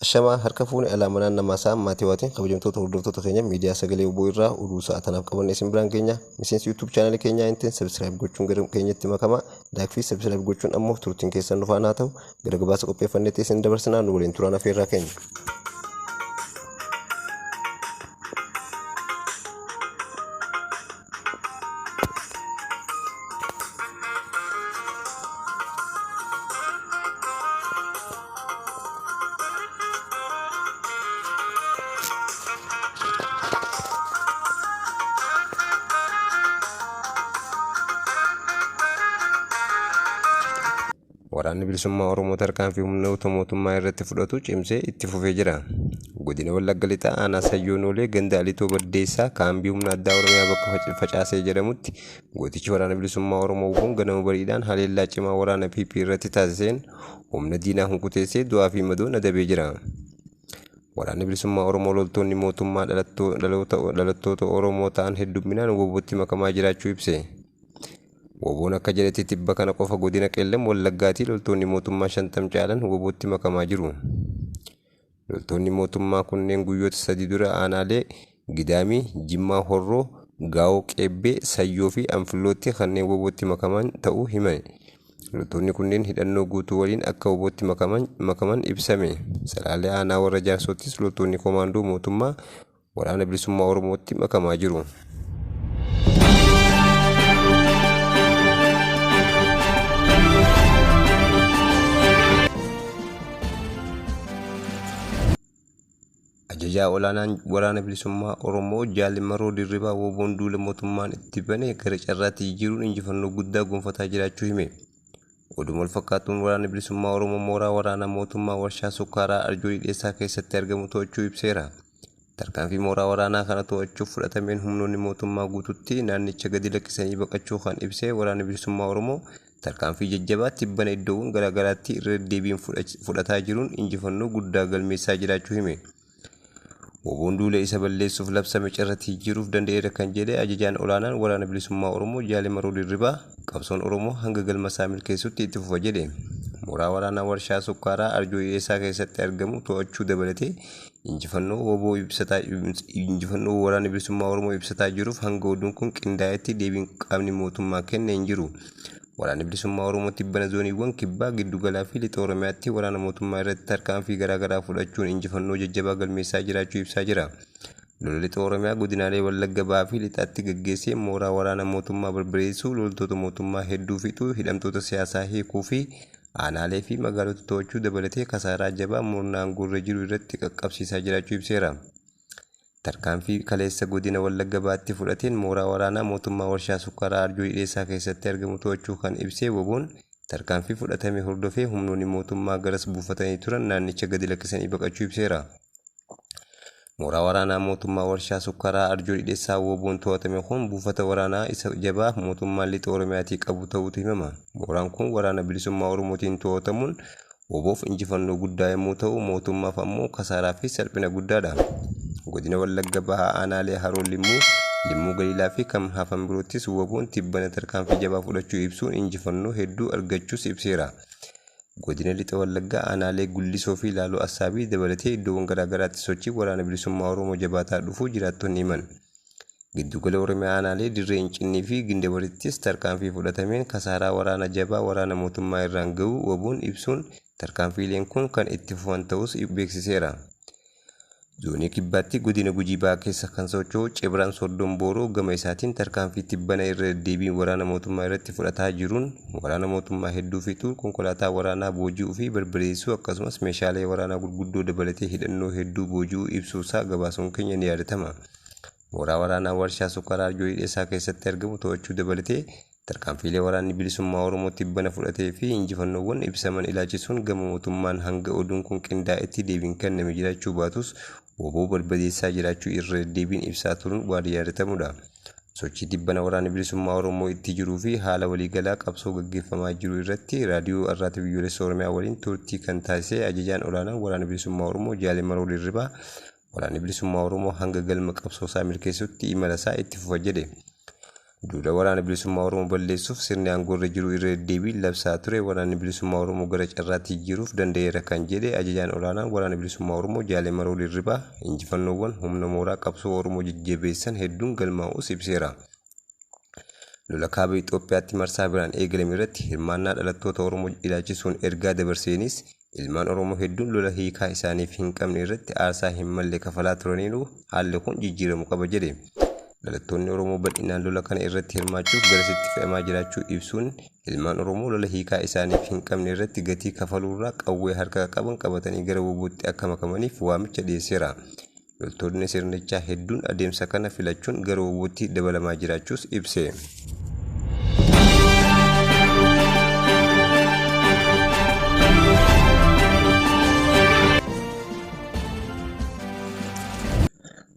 Ashamaa harka fuune alaamanaan namaa isaa maatii waatiin kabajamtoota hordoftoota keenya miidiyaa sagalee WBO irraa oduu sa'a tanaaf qabanne isin biraan geenya. Miseensi YouTube chaanalii keenyaa hin ta'in subscribe gochuun gara keenyatti makamaa. Like fi subscribe gochuun ammoo turtiin keessan nu faana haa ta'u. Gara gabaasa qopheeffannetti isin dabarsinaa nu waliin turaan afeerraa keenya. Waraanni Bilisummaa Oromoo tarkaanfii humnoota mootummaa irratti fudhatu cimsee itti fufee jira. Godina Wallagga Lixaa aanaa Sayyoo Noolee ganda Alitoo Baddeessaa kaambii humna addaa Oromiyaa bakka Facaasee jedhamutti gootichi Waraana Bilisummaa Oromoo WBOn ganama bariidhaan haleellaa cimaa waraana PP irratti taasiseen humna diinaa hunkuteessee du'aa fi madoon adabee jira. Waraanni Bilisummaa Oromoo loltoonni mootummaa dhalattoota Oromoo ta'an heddumminaan WBOtti makamaa jiraachuu ibse. WBOn akka jedhetti tibba kana qofa godina Qeellam Wallaggaatii loltoonni mootummaa 50 caalan WBOtti makamaa jiru. Loltoonni mootummaa kunneen guyyoota sadii dura aanaalee Gidaamii, Jimmaa Horroo, Gaawoo Qeebbee, Sayyoo fi Anfillootti kanneen WBOtti makaman ta'uu hime. Loltoonni kunneen hidhannoo guutuu waliin akka WBOtti makaman ibsame. Salaalee aanaa warra Jaarsoottis loltoonni komaandoo mootummaa Waraana Bilisummaa Oromootti makamaa jiru. Ajajaa olaanaan Waraana Bilisummaa Oromoo Jaal Marroo Dirribaa WBOn duula mootummaan itti bane gara carraatti jijjiiruun injifannoo guddaa gonfataa jiraachuu hime. Oduma walfakkaatuun Waraanni Bilisummaa Oromoo mooraa waraanaa mootummaa warshaa sukkaaraa Arjoo Dhidheessaa keessatti argamu to'achuu ibseera. Tarkaanfii mooraa waraanaa kana to'achuuf fudhatameen humnoonni mootummaa guututti naannicha gadi lakkisanii baqachuu kan ibse Waraanni Bilisummaa Oromoo tarkaanfii jajjabaa tibbana iddoowwan garaagaraatti irra deddeebiin fudhataa jiruun injifannoo guddaa galmeessaa jiraachuu hime. WBOn duula isa balleessuuf labsame carratti jijjiiruuf danda'eera kan jedhe ajajaan olaanaan Waraana Bilisummaa Oromoo Jaal Marroo Dirribaa qabsoon Oromoo hanga galma isaa milkeessutti itti fufa jedhe. Mooraa waraanaa warshaa sukkaaraa Arjoo Hidheessaa keessatti argamu to'achuu dabalatee injifannoo WBO ibsataa injifannoo Waraanni Bilisummaa Oromoo ibsataa jiruuf hanga oduun kun qindaa'etti deebiin qaamni mootummaa kenne hin jiru. Waraanni Bilisummaa Oromoo tibbana zooniiwwan Kibbaa, Giddugalaa fi Lixa Oromiyaatti waraana mootummaa irratti tarkaanfii garaagaraa fudhachuun injifannoo jajjabaa galmeessaa jiraachuu ibsaa jira. Lola Lixa Oromiyaa godinaalee Wallagga Bahaa fi Lixaatti gaggeesseen mooraa waraana mootummaa barbadeessuu, loltoota mootummaa hedduu fixuu, hidhamtoota siyaasaa hiikuu fi aanaalee fi magaalota to'achuu dabalatee kasaaraa jabaa murna aangoorra jiru irratti qaqqabsiisaa jiraachuu ibseera. Tarkaanfii kaleessa godina Wallagga Bahaatti fudhateen mooraa waraanaa mootummaa warshaa sukkaaraa Arjoo Dhidheessaa keessatti argamu to'achuu kan ibsee WBOn, tarkaanfii fudhatame hordofee humnoonni mootummaa garas buufatanii turan naannicha gadi lakkisanii baqachuu ibseera. Mooraa waraanaa mootummaa warshaa sukkaaraa Arjoo Dhidheessaa WBOn to'atame kun buufata waraanaa isa jabaa mootummaan lixa Oromiyaatii qabu ta'uutu himama. Mooraan kun waraana bilisummaa Oromootiin to'atamuun WBOf injifannoo guddaa yommuu ta'u, mootummaaf ammoo kasaaraa fi salphina guddaadha. Godina Wallagga Bahaa aanaalee Haroo Limmuu, Limmuu Galiilaa fi kan hafan biroottis WBOn tibbana tarkaanfii jabaa fudhachuu ibsuun injifannoo hedduu argachuus ibseera. Godina Lixa Wallaggaa aanaalee Gullisoo fi Laaloo Assaabii dabalatee iddoowwan garaagaraatti sochiin Waraana Bilisummaa Oromoo jabaataa dhufuu jiraattonni himan. Giddugala Oromiyaa aanaalee Dirree Incinnii fi Gindabarittis tarkaanfii fudhatameen kasaaraa waraana jabaa waraana mootummaa irraan ga'uu WBOn ibsuun tarkaanfiileen kun kan itti fufan ta'uus beeksiseera. Zoonii Kibbaatti godina Gujii Bahaa keessa kan socho'u Cibraan Soddom Booroo gama isaatiin tarkaanfii tibbana irra deddeebiin waraana mootummaa irratti fudhataa jiruun waraana mootummaa hedduu fixuu, konkolaataa waraanaa booji'uu fi barbadeessuu akkasumas meeshaalee waraanaa gurguddoo dabalatee hidhannoo hedduu booji'uu ibsuusaa gabaasuun keenya ni yaadatama. Mooraa waraanaa warshaa sukkaaraa Arjoo Hidheessaa keessatti argamu to'achuu dabalatee tarkaanfiilee Waraanni Bilisummaa Oromoo tibbana fudhatee fi injifannoowwan ibsaman ilaalchisuun gama mootummaan hanga oduun kun qindaa'etti deebiin kenname jiraachuu baatus wbo barbadeessaa jiraachuu irra deddeebiin ibsaa turuun waan yaadatamudha. Sochii tibbana Waraanni Bilisummaa Oromoo itti jiruu fi haala waliigalaa qabsoo gaggeeffamaa jiru irratti Raadiyoo Arraata Biyyoolessa Oromiyaa waliin turtii kan taasise Ajajaan Olaanaan Waraana Bilisummaa Oromoo Jaal Maroo Dirribaa Waraanni Bilisummaa Oromoo hanga galma qabsoosaa milkeessutti imalasaa itti fufa jedhe. Duula Waraana Bilisummaa Oromoo balleessuuf sirni aangoorra jiru irra deddeebiin labsaa ture Waraanni Bilisummaa Oromoo gara carraatti jijjiiruuf danda'eera kan jedhe ajajaan olaanaan Waraana Bilisummaa Oromoo Jaale Maroo Dirribaa injifannoowwan humna mooraa qabsoo Oromoo jajjabeessan hedduun galmaa'uus ibseera. Lola kaaba Itoophiyaatti marsaa biraan eegalame irratti hirmaannaa dhalattoota Oromoo ilaalchisuun ergaa dabarseenis ilmaan Oromoo hedduun lola hiikaa isaaniif hin qabne irratti aarsaa hin malle kafalaa turaniiru, haalli kun jijjiiramu qaba jedhe. Dhalattoonni Oromoo bal'inaan lola kana irratti hirmaachuuf garasitti fe'amaa jiraachuu ibsuun ilmaan Oromoo lola hiikaa isaaniif hin qabne irratti gatii kafaluurraa qawwee harka qaban qabatanii gara WBOtti akka makamaniif waamicha dhiyeesseera. Loltoonni sirnichaa hedduun adeemsa kana filachuun gara WBOtti dabalamaa jiraachuus ibse.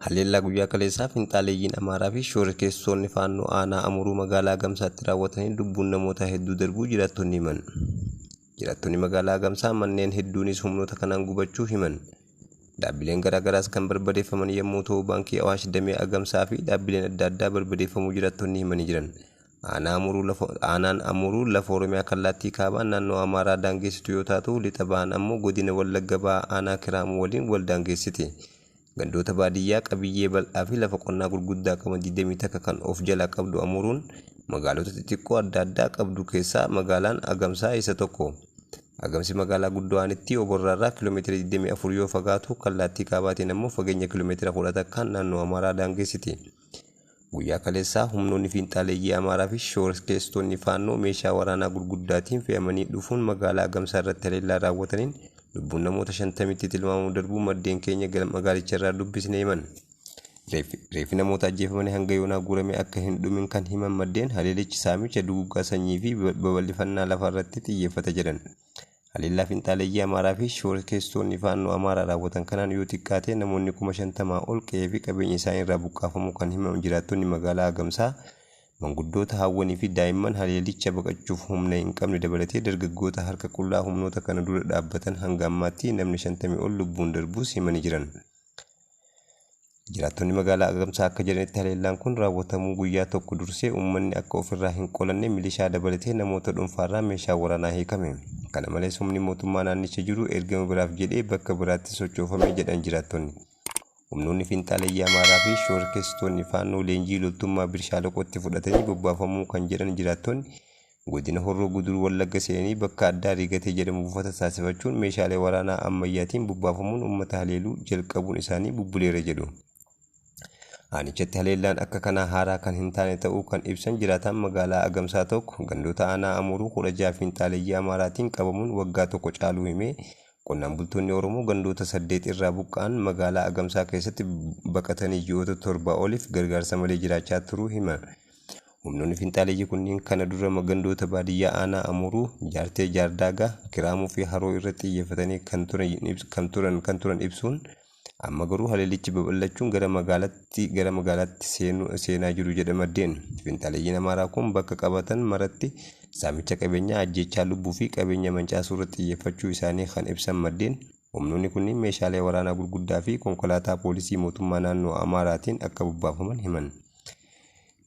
Haleellaa guyyaa kaleessaa finxaaleeyyiin Amaaraa fi shororkeessitoonni Faannoo aanaa Amuruu magaalaa Agamsaatti raawwataniin lubbuun namoota hedduu darbuu jiraattonni himan. Jiraattonni magaalaa Agamsaa manneen hedduunis humnoota kanaan gubachuu himan. Dhaabbileen garaagaraas kan barbadeeffaman yommuu ta'u baankii Awaash damee Agamsaa fi dhaabbileen adda addaa barbadeeffamuu jiraattonni himanii jiran. Aanaan Amuruu lafa Oromiyaa kallaattii kaabaan naannoo Amaaraa daangeessitu yoo taatu lixa bahaan ammoo godina Wallagga Bahaa aanaa Kiraamuu waliin wal daangeessiti. Gandoota baadiyyaa qabiyyee bal'aa fi lafa qonnaa gurguddaa qaban 21 kan of jalaa qabdu Amuruun magaalota xixiqqoo adda addaa qabdu keessaa magaalaan Agamsaa isa tokko. Agamsi magaalaa guddoo aanittii Oborraarraa kiiloomeetira 24 yoo fagaatu kallaattii kaabaatiin ammoo fageenya kiiloomeetira 11 naannoo Amaaraa daangeessiti. Guyyaa kaleessaa humnoonni fiinxaaleeyyii Amaaraa fi shororkeessitoonni Faannoo meeshaa waraanaa gurguddaatiin fe'amanii dhufuun magaalaa Agamsaa irratti haleellaa raawwataniin lubbuun namoota 50tti tilmaamamu darbuu maddeen keenya magaalicharraa dubbisne himan. Reeffi namoota ajjeefamanii hanga yoonaa guuramee akka hin dhumin kan himan maddeen haleelichi saamicha duguuggaa sanyii fi babal'ifannaa lafaa irratti xiyyeeffata jedhan. Haleellaa finxaaleeyyii Amaaraa fi shororkeessitoonni Faannoo Amaaraa raawwatan kanaan yoo xiqqaate namoonni 50,000 ol qe'ee fi qabeenya isaanii irraa buqqaafamuu kan himan jiraattonni magaalaa Agamsaa manguddoota haawwanii fi daa'imman haleelicha baqachuuf humna hin qabne dabalatee dargaggoota harka qullaa humnoota kana dura dhaabbatan hanga ammaatti namni 50 ol lubbuun darbuus himanii jiran. Jiraattonni magaalaa Agamsaa akka jedhanitti haleellaan kun raawwatamuu guyyaa tokko dursee uummanni akka ofirraa hin qolanne milishaa dabalatee namoota dhuunfaarraa meeshaa waraanaa hiikame. Kana malees humni mootummaa naannicha jiru ergama biraaf jedhee bakka biraatti sochoofame jedhan jiraattonni. Humnoonni finxaaleeyyii Amaaraa fi shororkeessitoonni Faannoo leenjii loltummaa Birshaaloqootti fudhatanii bobbaafamuu kan jedhan jiraattonni godina Horroo Guduruu Wallagga seenanii bakka addaa Rigatee jedhamu buufata taasifachuun meeshaalee waraanaa ammayyaatiin bobbaafamuun uummata haleeluu jalqabuun isaanii bubbuleera jedhu. Aanichatti haleellaan akka kanaa haaraa kan hin taane ta'uu kan ibsan jiraataan magaalaa Agamsaa tokko gandoota aanaa Amuruu 16 finxaaleeyyii Amaaraatiin qabamuun waggaa tokko caaluu himee qonnaan bultoonni Oromoo gandoota 8 irraa buqqa'an magaalaa Agamsaa keessatti baqatanii ji'oota 7 oliif gargaarsa malee jiraachaa turuu hima. Humnoonni finxaaleeyyii kunniin kana dura gandoota baadiyyaa aanaa Amuruu, Jaartee Jaardaagaa, Kiraamuu fi Haroo irratti xiyyeeffatanii kan turan kan turan ibsuun amma garuu haleellichi babal'achuun gara magaalaatti gara magaalaatti seenaa jiru jedha maddeen. Finxaaleeyyiin Amaaraa kun bakka qabatan maratti saamicha qabeenyaa, ajjeechaa lubbuu fi qabeenya mancaasuu irratti xiyyeeffachuu isaanii kan ibsan maddeen humnoonni kunniin meeshaalee waraanaa gurguddaa fi konkolaataa poolisii mootummaa naannoo Amaaraatiin akka bobbaafaman himan.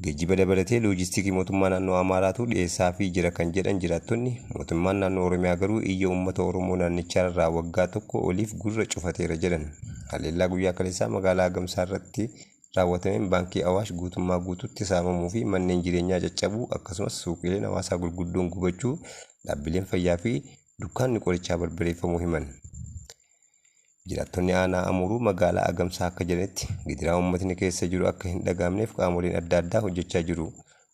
Geejjiba dabalatee loojistikii mootummaa naannoo Amaaraatu dhiyeessaafii jira kan jedhan jiraattonni, mootummaan naannoo Oromiyaa garuu iyya uummata Oromoo naannicharraa waggaa tokko oliif gurra cufateera jedhan. Haleellaa guyyaa kaleessaa magaalaa Agamsaa irratti raawwatameen baankii Awaash guutummaa guututti saamamuu fi manneen jireenyaa caccabuu akkasumas suuqiileen hawaasaa gurguddoon gubachuu dhaabbileen fayyaa fi dukkaanni qorichaa barbadeeffamuu himan. Jiraattonni aanaa Amuruu magaalaa Agamsaa akka jedhanitti gidiraa uummatni keessa jiru akka hin dhaga'amneef qaamoleen adda addaa hojjechaa jiru.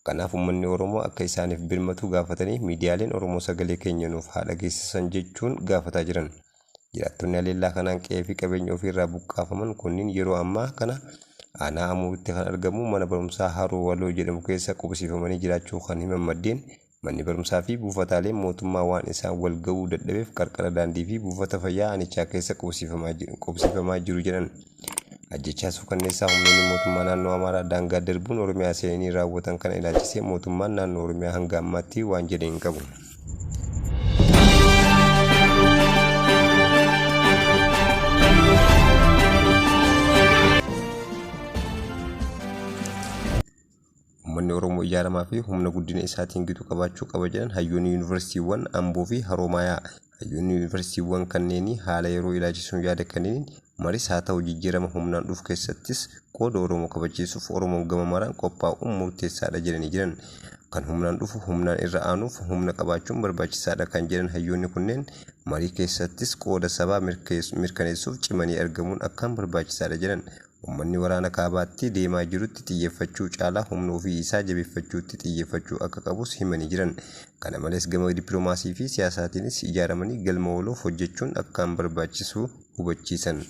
Kanaaf uummanni Oromoo akka isaaniif birmatu gaafatanii miidiyaaleen Oromoo sagalee keenya nuuf haa dhageessisan jechuun gaafataa jiran. Jiraattonni haleellaa kanaan qe'ee fi qabeenya ofiirraa buqqaafaman kunniin yeroo ammaa kana aanaa Amuruutti kan argamu mana barumsaa Haroo Waloo jedhamu keessa qubsiifamanii jiraachuu kan himan maddeen Manni barumsaa fi buufataaleen mootummaa waan isaan wal ga'uu dadhabeef qarqara daandii fi buufata fayyaa aanichaa keessa qubsiifamaa jiru jedhan. Ajjechaa suukanneessaa humnoonni mootummaa naannoo Amaaraa daangaa darbuun Oromiyaa seenanii raawwatan kana ilaalchisee mootummaan naannoo Oromiyaa hanga ammaatti waan jedhe hin qabu. Uummanni Oromoo ija ijaaramaa fi humna guddina isaatiin gitu qabaachuu qaba jedhan hayyoonni yuunivarsiitiiwwan Amboo fi Haroomayaa. Hayyoonni yuunivarsiitiiwwan kanneenii haala yeroo ilaalchisuun yaada kennaniin, maris haa ta'u jijjiirama humnaan dhufu keessattis qooda Oromoo kabachiisuuf Oromoon gama maraan qophaa'uun murteessaadha jedhanii jiran. Kan humnaan dhufu humnaan irra aanuuf humna qabaachuun barbaachisaadha kan jedhan hayyoonni kunneen, marii keessattis qooda sabaa mirkaneessuuf cimanii argamuun akkaan barbaachisaadha jedhan. Uummanni waraana kaabaatti deemaa jirutti xiyyeeffachuu caalaa humna ofii isaa jabeeffachuutti xiyyeeffachuu akka qabus himanii jiran. Kana malees gama dippiloomaasii fi siyaasaatiinis ijaaramanii galma waloof hojjechuun akkaan barbaachisu hubachiisan.